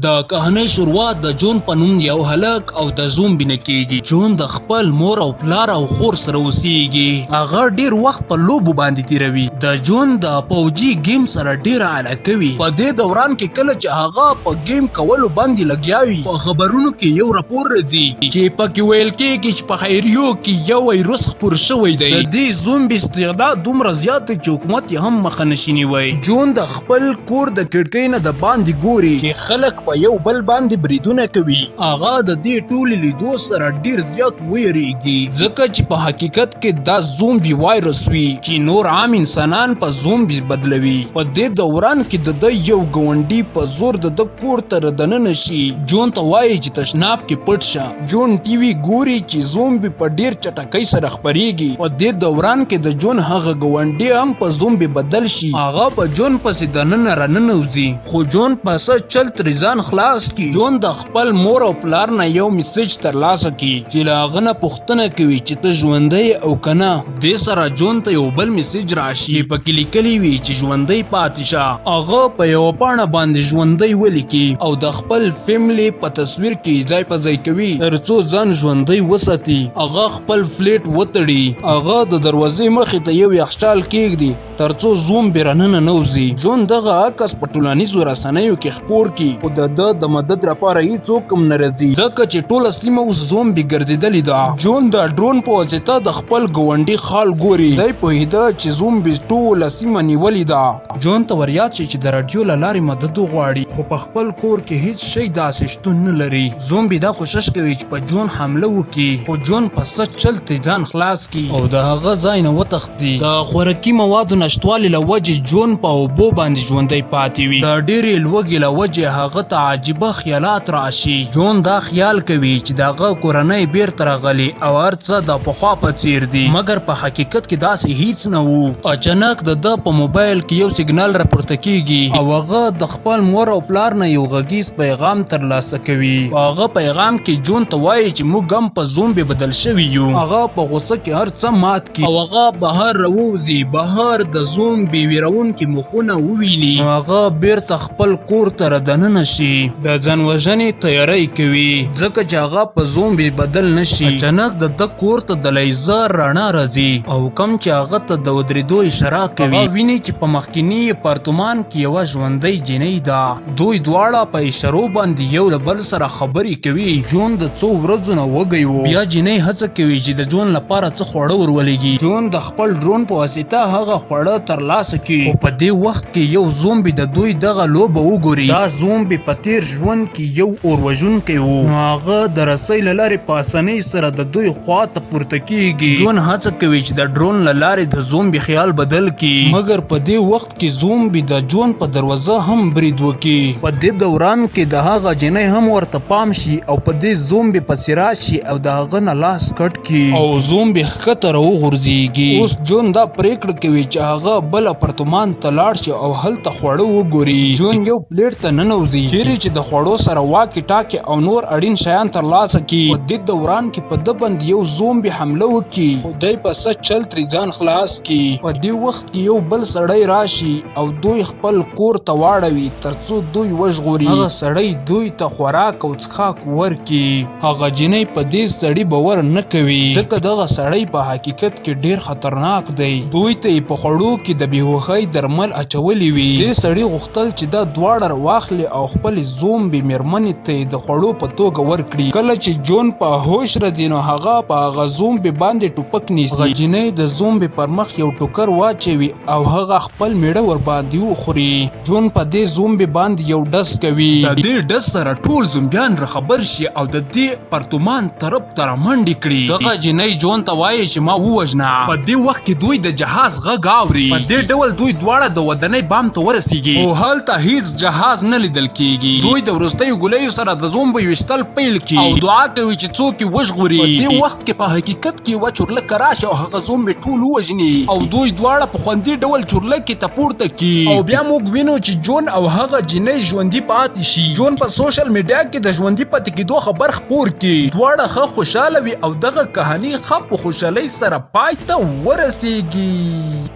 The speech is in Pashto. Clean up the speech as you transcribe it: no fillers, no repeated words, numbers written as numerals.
د کهانۍ شروعات د جون په نوم یو هلک او د زومبي نه کیږي. جون د خپل مور او پلار او خور سره اوسیږي. هغه ډیر وخت په لوبو باندې تیروي. د جون د پوجي ګیم سره ډیره علاقه وي. په دې دوران کې کله چې هغه په ګیم کولو باندې لګیا وي، په خبرونو کې یو راپور راځي چې پکې ویل کیږي چې په خیریو کې یو وایرس خپور شوی دی. د دې زومبي استعداد دومره زیات دی چې حکومت یې هم مخه نشي نیوی. جون د خپل کور د کړکۍ نه د باندې ګوري چې خلک په یو بل باندې بریدونه کوي. هغه د دې ټولې لیدو سره ډیر زیات ویریږي، ځکه چې په حقیقت کې دا زومبي وایرس وي چې نور عام انسانان په زومبي بدلوي. په دې دوران کې د ده یو ګاونډي په زور د ده کور ته دننه شي. جون ته وایي چې تشناب کې پټ شه. جون ټي وي ګوري چې زومبي په ډیر چټکۍ سره خپریږي. په دې دوران کې د جون هغه ګاونډي هم په زومبي بدل شي. هغه په جون پسې دننه راننوځي، خو جون په څه چل ترې ځان خلاص کړي. جون د خپل مور او پلار نه یو میسج ترلاسه کړي چې له هغه نه پوښتنه کوي چې ته ژوندی او که نه. دې سره جون ته یو بل میسج راشي چې پکې لیکلي وي چې ژوندی پاتې شه. هغه په یوه پاڼه باندې ژوندی ولیکي او د خپل فیملی په تصویر کې ځای په ځای کوي ترڅو ځان ژوندی وساتي. هغه خپل فلیټ وتړي. هغه د دروازې مخې ته یو یخچال کیږدي ترڅو زومبي راننه نه وځي. جون دغه عکس په ټولنیزو رسنیو کې خپور کړي، خو د ده د مدد لپاره هیڅوک هم نه راځي، ځکه چې ټوله سیمه اوس زومبي ګرځېدلې ده. جون د ډرون په واسطه د خپل ګاونډي خال ګوري. دی پوهېده چې زومبي ټوله سیمه نیولې ده. جون ته وریاد شي چې د راډیو له لارې مدد وغواړي، خو په خپل کور کې هیڅ شی داسې شتون نه لري. زومبي دا کوشش کوي چې په جون حمله وکړي، خو جون په څه چل ترې ځان خلاص کړي او د هغه ځای نه وتښتي. د خوراکي موادو نشتوالي له وجې جون په اوبو باندې ژوندی پاتې وي. د ډېرې لوږې له وجې هغه ته عجیبه خیالات راشي. جون دا خیال کوي چې د هغه کورنۍ بیرته راغلې او هر څه د پخوا په څیر دي، مګر په حقیقت کې داسې هیڅ نه وو. اچانک د ده په موبایل کې یو سیګنال راپورته کیږي او هغه د خپل مور او پلار نه یو غږیز پیغام ترلاسه کوي. په هغه پیغام کې جون ته وایي چې موږ هم په زومبي بدل شوي یو. هغه په غوسه کې هر څه مات کړي او هغه بهر راووځي. بهر د زومبي ویرونکي مخونه وویني، نو هغه بیرته خپل کور ته رادننه شي. د ځان وژنې تیاری کوي، ځکه چې هغه په زومبي بدل نه شي. اچانک د ده کور ته د لیزر رڼا راځي او کوم چې هغه ته د ودرېدو اشاره کوي. هغه ویني چې په مخکیني اپارتمان کې یوه ژوندۍ جینۍ ده. دوی دواړه په اشارو باندې یو له بل سره خبرې کوي. جون د څو ورځو نه وږی و. بیا جینۍ هڅه کوي چې د جون لپاره څه خواړه ورولېږي. جون د خپل ډرون په واسطه هغه خواړه ترلاسه کړي، خو په دې وخت کې یو زومبي د دوی دغه لوبه وګوري. دا زومبي په تیر ژوند کې یو اور وژونکی و، نو هغه د رسۍ له لارې په اسانۍ سره د دوی خوا ته پورته کیږي. جون هڅه کوي چې د ډرون له لارې د زومبي خیال بدل کړي، مګر په دې وخت کې زومبي د جون په دروازه هم برید وکړي. په دې دوران کې د هغه جینۍ هم ورته پام شي او په دې زومبي پسې راشي او د هغه نه لاس کټ کړي او زومبي ښکته راوغورځیږي. اوس جون دا پریکړه کوي چې هغه بل اپارتمان ته لاړ شي او هلته خواړه وګوري. جون یو پلیټ ته ننوځي چیرې چې د خوړو سره واکې ټاکې او نور اړین شیان ترلاسه کړي. په دې دوران کې په ده باندې یو زومبي حمله وکړي، خو دی په څه چل ترې ځان خلاص کړي. په دې وخت کې یو بل سړی راشي او دوی خپل کور ته واړوي ترڅو دوی وژغوري. هغه سړی دوی ته خوراک او څښاک ورکړي. هغه جینۍ په دې سړي باور نه کوي، ځکه دغه سړی په حقیقت کې ډیر خطرناک دی. دوی ته یې په خوړو کې د بېهوښۍ درمل اچولي وي. دې سړي غوښتل چې دا دواړه راواخلي او خپلې زومبي میرمنې ته یې د خوړو په توګه ورکړي. کله چې جون په هوش راځي، نو هغه په هغه زومبي باندې ټوپک نیسي. هغه جینۍ د زومبي پر مخ یو ټوکر واچوي او هغه خپل میړه ورباندې وخوري. جون په دې زومبي باندې یو ډز کوي. د دې ډز سره ټول زومبیان راخبر شي او د دې پرتومان طرف ته رامنډې کړي. دغه جینۍ جون ته وایي چې ما ووژنه. په دې وخت کې دوی د جهاز غږ اوري. په دې ډول دوی دواړه د ودانۍ بام ته ورسیږي، خو هلته هیڅ جهاز نه لیدل کیږي. دوی د وروستیو ګولیو سره د زومبو ویشتل پیل کړي او دعا کوي چې څوک یې وژغوري. په دې وخت کې په حقیقت کې یوه چورلکه راشي او هغه زومبي ټول ووژني او دوی دواړه په خوندي ډول چورلکې ته پورته کړي. او بیا موږ وینو چې جون او هغه جینۍ ژوندي پاتې شي. جون په سوشل میډیا کې د ژوندي پاتې کېدو خبر خپور کړي. دواړه ښه خوشحاله وي او دغه کهاني ښه په خوشحالۍ سره پای ته ورسیږي.